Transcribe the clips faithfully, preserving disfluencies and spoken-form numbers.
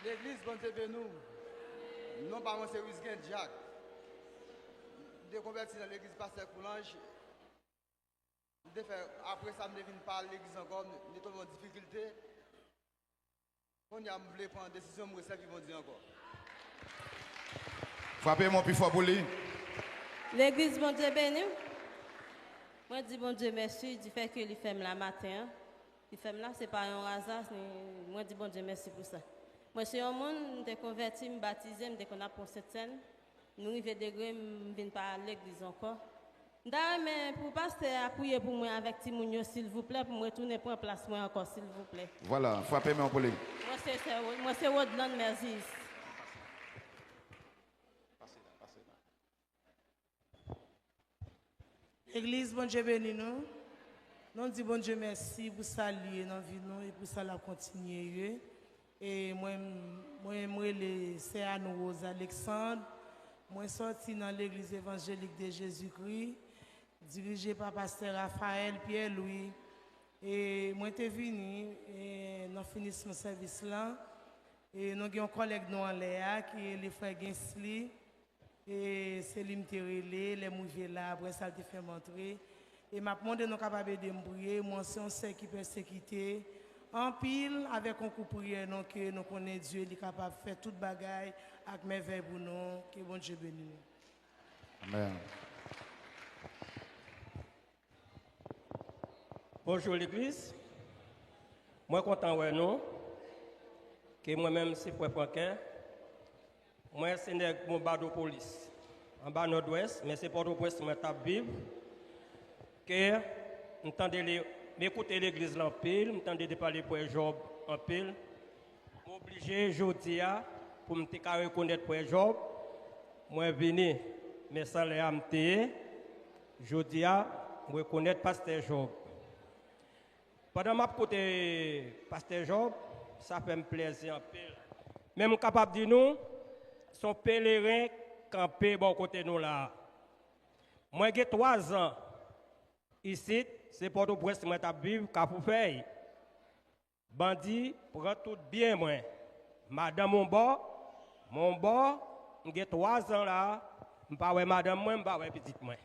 Legliz, Bondye beni w. Non pa mwen se Wisgen Jack. M te konvèti nan legliz Pastè Koulanj. M te fè, apre sa, m te vin pa al legliz ankò, m, m te tonbe nan difikilte. Kounye a, m vle pran desizyon, m vle sèvi Bondye ankò. Frape men w pi fò pou li. Legliz, Bondye beni w. Mwen di Bondye mèsi di fè ke li fè m la maten an. Li fè m la, se pa yon aza, se, mwen di Bondye mèsi pou sa. Mwen se yon moun, m te konvèti, m batize, m te konn ap pran sentsèn. M rive degre, m vin pa al legliz ankò. M ta renmen pou pastè a priye pou mwen avèk timoun yo, silvouplè, pou m retounen pran plas mwen ankò, silvouplè. Vwala, frape men w pou li. Mwen se, se, mwen se Rodland Merzis. Legliz, Bondye beni nou. Nou di Bondye mèsi pou sa l ye nan vi nou e pou sa l ap kontinye ye. E mwen, mwen, mwen rele Sè Anne Rose Alexandre. Mwen sòti nan Legliz Evanjelik de Jezikri, dirije pa Pastè Raphaël Pierre Louis. E mwen te vini e, nan finisman sèvis lan. E nou gen yon kòlèg nou anlè a ki rele Frè Gensley. E se li m te rele, lè m rive la, apre sa l te fè m antre. E m ap mande nou kapab ede m priye, mwen se yon sè ki pèsekite anpil avèk yon kou priyè non ke nou konnen Dye li kapab fè tout bagay ak mèvèy pou nou. Ke Bondye beni nou. Amèn. Bonjou legliz. Mwen kontan wè nou. Ke mwen menm se frè Franken. Mwen se nèg Bonbadopolis, anba Nòdwès, men se Pòtoprens mwen t ap viv. Ke m tande le, m ekoute legliz la anpil, m tande de pale frè Jòb anpil. M oblije jodi a pou m te ka rekonèt frè Jòb, mwen vini, men san lè a m te ye, jodi a, m rekonèt pastè Jòb. Pandan m ap koute pastè Jòb, sa fè m plèzi anpil. Men m kapab di nou, se yon peleren kanpe bò kote nou la a. Mwen gen twa zan isit, se Pòtoprens mwen t ap viv, Kafou Fèy. Bandi pran tout byen mwen. Madanm yon bò, mwen yon bò, m gen twa zan la, m pa wè madanm mwen, m pa wè pitit mwen.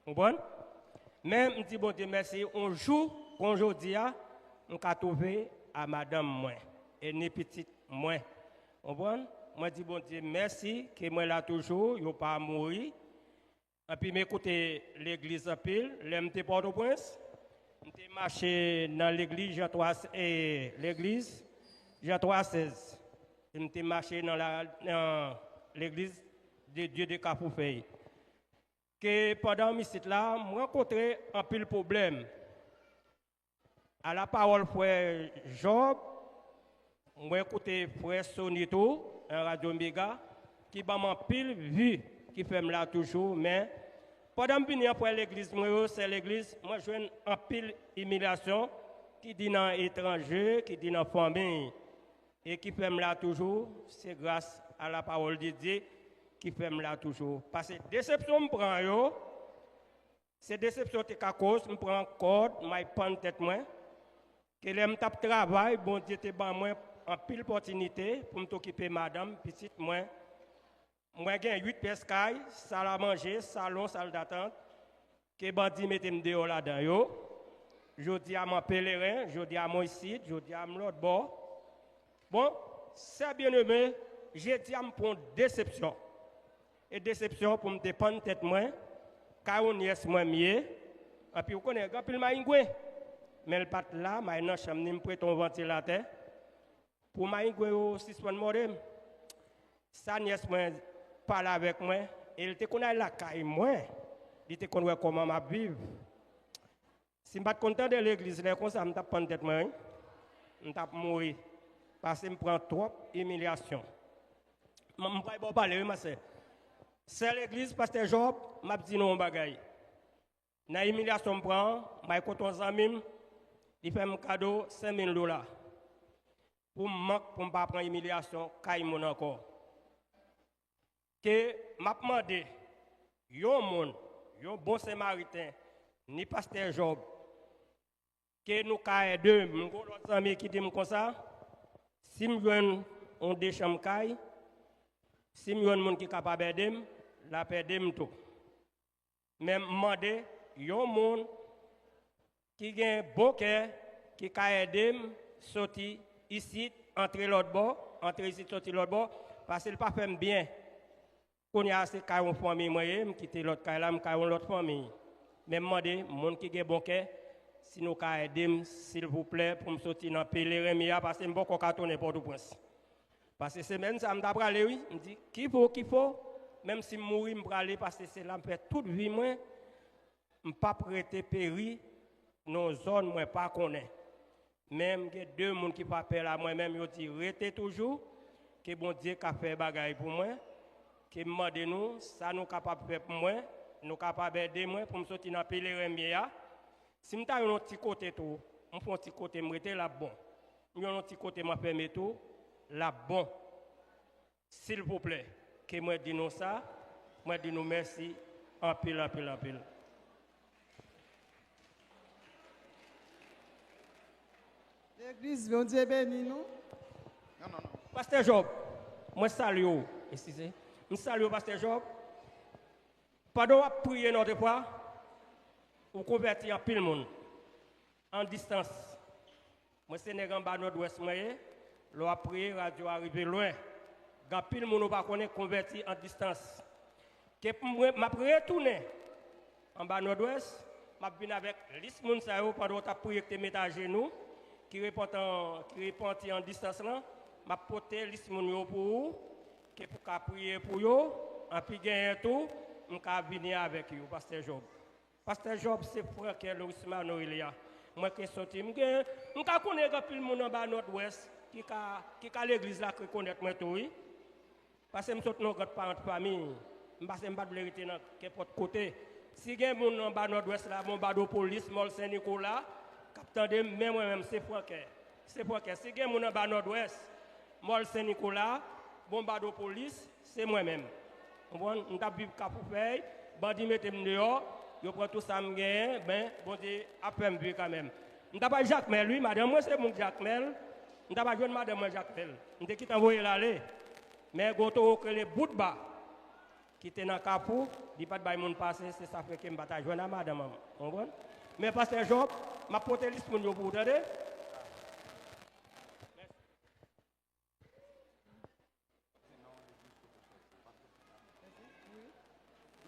Konprann? Men m di Bondye mèsi, yon jou kon jodi a, m ka twouve a madanm mwen e ni pitit mwen. Konprann? Mwen di Bondye mèsi ke mwen la toujou, yo pa mouri. Anpi m ekoute legliz anpil. Lè m te Pòtoprens, m te mache nan legliz Jan twa, e, legliz Jan twa sèz. E m te mache nan la, nan legliz de Dye de Kafou Fèy. Ke pandan m isit la, m rankontre anpil pwoblèm. A la pawòl frè Jòb, mwen koute frè Sony tou, nan Radyo Mega, ki ban m anpil vi, ki fè m la toujou, men pandan m vini an frè legliz mwen yo, sè legliz, mwen jwenn anpil imilyasyon, ki di nan etranje, ki di nan fanmi, e ki fè m la toujou, se gras a la pawòl de Dye ki fè m la toujou. Paske desepsyon m pran yo, se desepsyon te ka koz m pran kòd, m ay pann tèt mwen. Ke lè m t ap travay, Bondye te ban mwen anpil pòtinite pou m t okipe madanm, pitit mwen. Mwen gen uit pyès kay, sal a manje, salon, sal datant, ke bandi mete m deyò ladan yo. Jodi a m an peleren, jodi a m isit, jodi a m lòt bò. Bon, sè byeneme, jedi a m pran yon desepsyon. E desepsyon pou m te pann tèt mwen, kay yon nyès mwen m ye. Anpi w konnen, gen anpil mayingwen. Men l pa t la, m al nan chanm ni m prete yon vantilatè. Pou mayingwen yo sispann mòde m. Sa nyès mwen pale avèk mwen, e l te konn al lakay mwen. Li te konn wè kòman m ap viv. Si m pa t konn tande legliz lè konsa, m t ap pann tèt mwen, wi. M t ap mouri. Paske m pran twòp imilyasyon. M, m pral ba w pale, wi, ma sè. Sè legliz, pastè Jòb, m ap di nou yon bagay. Nan imilyasyon m pran an, m al kote yon zanmi m, li fè m kado senk mil dola. Pou m mank, pou m pa pran imilyasyon kay moun ankò. Ke m ap mande yon moun, yon bon Samariten, ni pastè Jòb, ke nou ka ede m. M gen yon lòt zanmi ki di m konsa, si m jwenn yon de chanm kay, si m jwenn moun ki kapab ede m, l ap ede m tou. Men m mande yon moun ki gen bon kè, ki ka ede m soti isit, antre lòt bò, antre isit, soti lòt bò, paske l pa fè m byen. Kounye a, se kay yon fanmi mwen ye, m kite lòt kay la, m kay yon lòt fanmi. Men m mande moun ki gen bon kè, si nou ka ede m, silvouplè, pou m soti nan pelerenm ye a, paske m poko ka tounen Pòtoprens. Paske semèn sa, m ta prale, wi. M di, ki po, ki po, menm si m mouri, m prale, paske se la m fè tout vi mwen, m p ap rete peri nan yon zòn mwen pa konnen. Men m gen de moun ki pa pè la mwen menm, yo di, rete toujou, ke Bondye ka fè bagay pou mwen, ke m mande nou, sa nou kapab fè pou mwen, nou kapab ede mwen pou m soti nan pelerenm ye a. Si m ta jwenn yon ti kote tou, m fè yon ti kote m rete, l ap bon. M jwenn yon ti kote m anfème tou, l ap bon. Silvouplè, ke mwen di nou sa, mwen di nou mèsi anpil, anpil, anpil. Legliz, Bondye beni nou. Non, non, non. Pastè Job, mwen salye w. Eskize. M salye w, Pastè Job. Pandan w ap priye nan otefwa, ou konvèti anpil moun. An distans. Mwen se nèg anba Nòdwès mwen ye. Lè w ap priye, radyo a rive lwen. Gen anpil moun ou pa konnen konvèti an distans. Ke pou mwen, m ap retounen anba Nòdwès, m ap vin avèk lis moun sa yo pandan w t ap priye, ki te met ajenou, ki repanti an, ki repanti an distans lan. M ap pote lis moun yo pou ou, ke pou ka priye pou yo, anpi genyen tou, m ka vini avèk yo, Pastè Job. Pastè Job, se frè kè Loris Mano Elia. Mwen ke soti. M gen, m ka konnen gen anpil moun anba Nòdwès ki ka, ki ka legliz la k rekonèt mwen tou, wi. Paske m sot nan yon grandparent fanmi. M pase m pa t vle rete nan kenpòt kote. Si gen moun anba Nòdwès la, Bonbadopolis, Mòl Sen Nikola, k ap tande m, men mwen menm, se frè kè. Se frè kè. Si gen moun anba Nòdwès, Mòl Sen Nikola, Bonbadopolis, se mwen menm. Konprann? M t ap viv Kafou Fèy, bandi mete m deyò, yo pran tout sa m genyen, men Bondye ap fè m viv kanmenm. M t ap al Jakmèl, wi, madanm mwen se moun Jakmèl, m t ap al jwenn madanm mwen Jakmèl. M te gentan voye l ale. Men gen yon towo k rele Boutba, ki te nan Kafou, li pa t bay moun pase, se sa fè ke m pa t al jwenn a madanm an, konprann? Men Pastè Job, m ap pote lis moun yo pou ou, tande?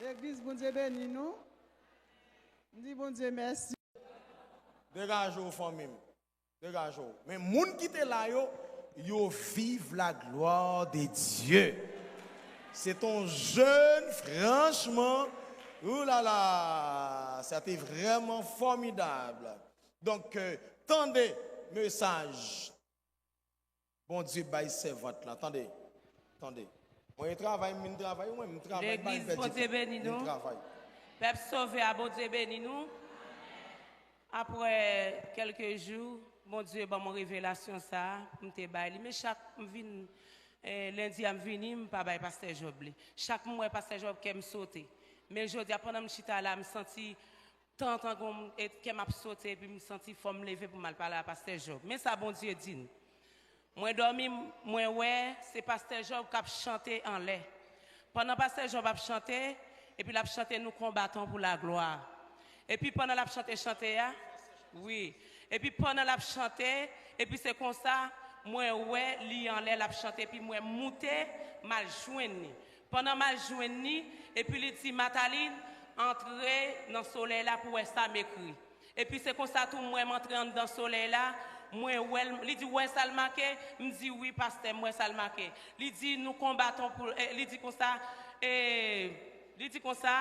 Legliz, Bondye beni nou. M di Bondye mèsi. Degaje w, fanmi m. Degaje w. Men moun ki te la yo, yo viv la gloire de Dieu. C'est un jeune, franchement, oulala, c'était vraiment formidable. Donc, euh, tande mesaj Bondye bay sèvant la, tande, tande. Mwen travay, m vin travay, mwen, m travay, m pa vin pèdi tan. Legliz, Bondye beni nou. Vin travay. Pèp sove a, Bondye beni nou. Apre kèlke jou, Bondye ban mwen revelasyon sa a pou m te bay li. Men chak m vin, eh, lendi a m vini, m pa bay Pastè Job li. Chak m wè Pastè Job, kè m sote. Men jodi a, pandan m chita la, m santi tantan gon, e kè m ap sote, epi m santi fò m leve pou m al pale a Pastè Job. Men sa Bondye di n. Mwen dòmi, mwen wè se Pastè Job k ap chante anlè. Pandan Pastè Job ap chante, epi l ap chante, nou konbatan pou laglwa. Epi pandan l ap chante chante a, wi. Epi pandan l ap chante, epi se konsa, mwen wè li anlè, l ap chante, epi mwen moute, m al jwenn li. Pandan m al jwenn li, epi li di, Matalin, antre nan solèy la pou wè sa m ekri. Epi se konsa tou mwen, m antre anndan solèy la, mwen wè l, li di, w wè sa l make? M di, wi, pastè, m wè sa l make. Li di, nou konbatan pou, eh, li di konsa, eh, li di konsa,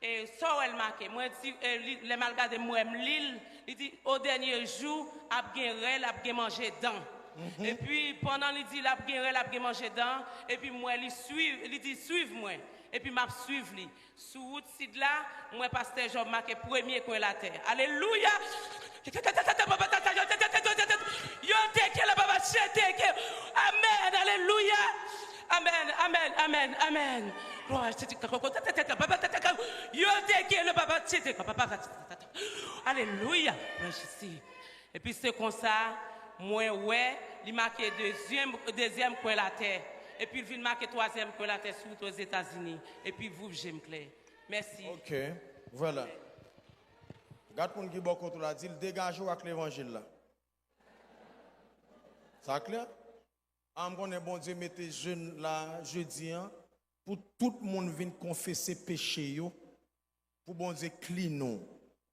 eh, sa w wè l make? Mwen di, eh, li, lè m al gade, m wè m li l, li di, o dènye jou, ap gen rèl, ap gen manje dan. Epi pandan li di l ap gen rèl, ap gen manje dan, epi m wè li swiv, li di, swiv mwen, epi m ap swiv li. Sou wout sid la, m wè Pastè Job make premye kwen latè. Alelouya! Yo te ke la baba se te ke. Amèn, alelouya! Amèn, amèn, amèn, amèn. Glwa a Jezi. Yo te ke la baba se te ke. Alelouya! Glwa a Jezi. Epi se konsa, Mwen wè li make dezyèm, dezyèm kwen latè. Epi l vin make twazyèm kwen latè sou wout Ozetazini. Epi vouv je m klè. Mèsi. Ok, vwala. Gad moun ki bò kote w la, di l degaje w ak levanjil la. Sa klè? A, m konnen Bondye mete jèn la jodi an pou tout moun vin konfese peche yo, pou Bondye klin ou,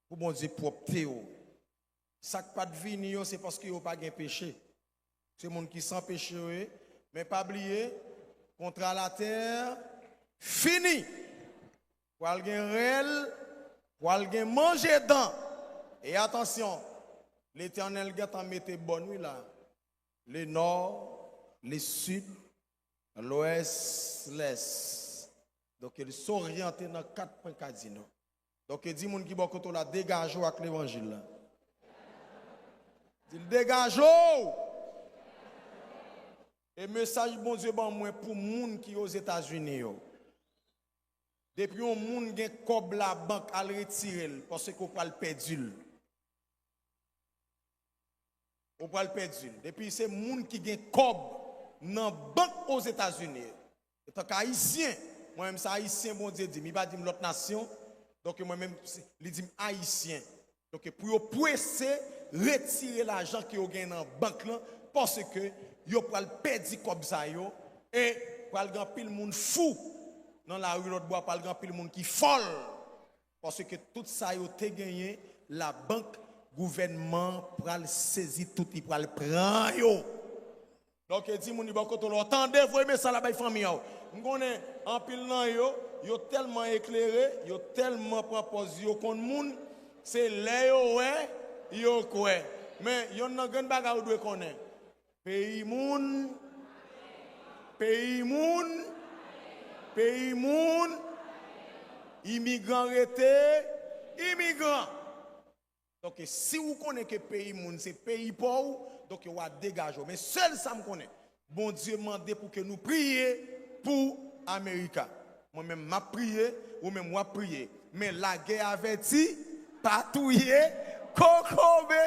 pou Bondye pwòpte w. Sa k pa t vini yo, se paske yo pa gen peche. Se moun ki san peche yo ye. Men pa bliye, kontra latè fini. Pral gen rèl, pral gen manje dan. E atansyon, Letènèl gentan mete bòn wi la. Le nò, le sid, lwès, lès. Donk, li soryante nan kat pwen kadino. Donk, di moun ki bò kote w la, degaje w ak levanjil la. Di l, degaje w! E mesaj Bondye ban mwen pou moun ki Ozetazini yo. Depi yon moun gen kòb labank, al retire l, paske w pral pèdi l. Ou pral pèdi l. Depi se moun ki gen kòb nan bank Ozetazini. Antanke Ayisyen, mwen menm se Ayisyen Bondye di m. Li pa di m lòt nasyon. Donk mwen menm, se- li di m Ayisyen. Donk pou yo prese retire lajan ke yo gen nan bank lan, paske yo pral pèdi kòb sa yo, e pral gen anpil moun fou nan lari lòt bò a, pral gen anpil moun ki fòl. Paske tout sa yo te genyen, labank, gouvènman pral sezi tout, li pral pran yo. Donk, di moun li bò kote w la, w tande, voye mesaj la bay fanmi an. M konnen anpil nan yo, yo tèlman eklere, yo tèlman pran pòz yo konn moun, se lè yo wè, yo kwè. Men, yonn nan grenn bagay ou dwe konnen. Peyi moun, peyi moun, peyi moun, imigran rete imigran. Donk, si ou konnen ke peyi moun se peyi pa w, donk w a degaje w. Men sèl sa m konnen, Bondye mande pou ke nou priye pou Amerika. Mwen menm, m ap priye, ou menm, w ap priye. Men lagè avèti, pa touye kokobe.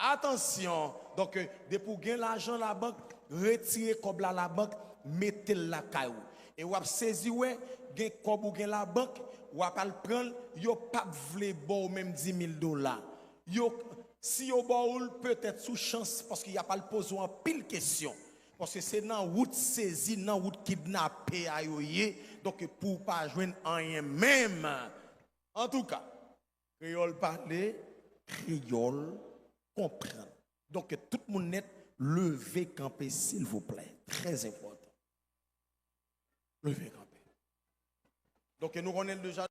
Atansyon! Donk, depi w gen lajan labank, retire kòb la labank, mete l lakay ou. E w ap sezi wè, gen kòb ou gen labank, w ap al pran l, yo p ap vle ba w menm di mil dola. Yo, si yo ba w l, petèt sou chans, paske y ap al poze w anpil kesyon. Paske se nan wout sezi, nan wout kidnape a yo ye, donk pou w pa jwenn anyen menm. Antouka, kreyòl pale, kreyòl konprann. Donk, tout moun nèt, leve kanpe, silvouplè. Trè enpòtan. Leve kanpe. Donk, nou konnen l deja.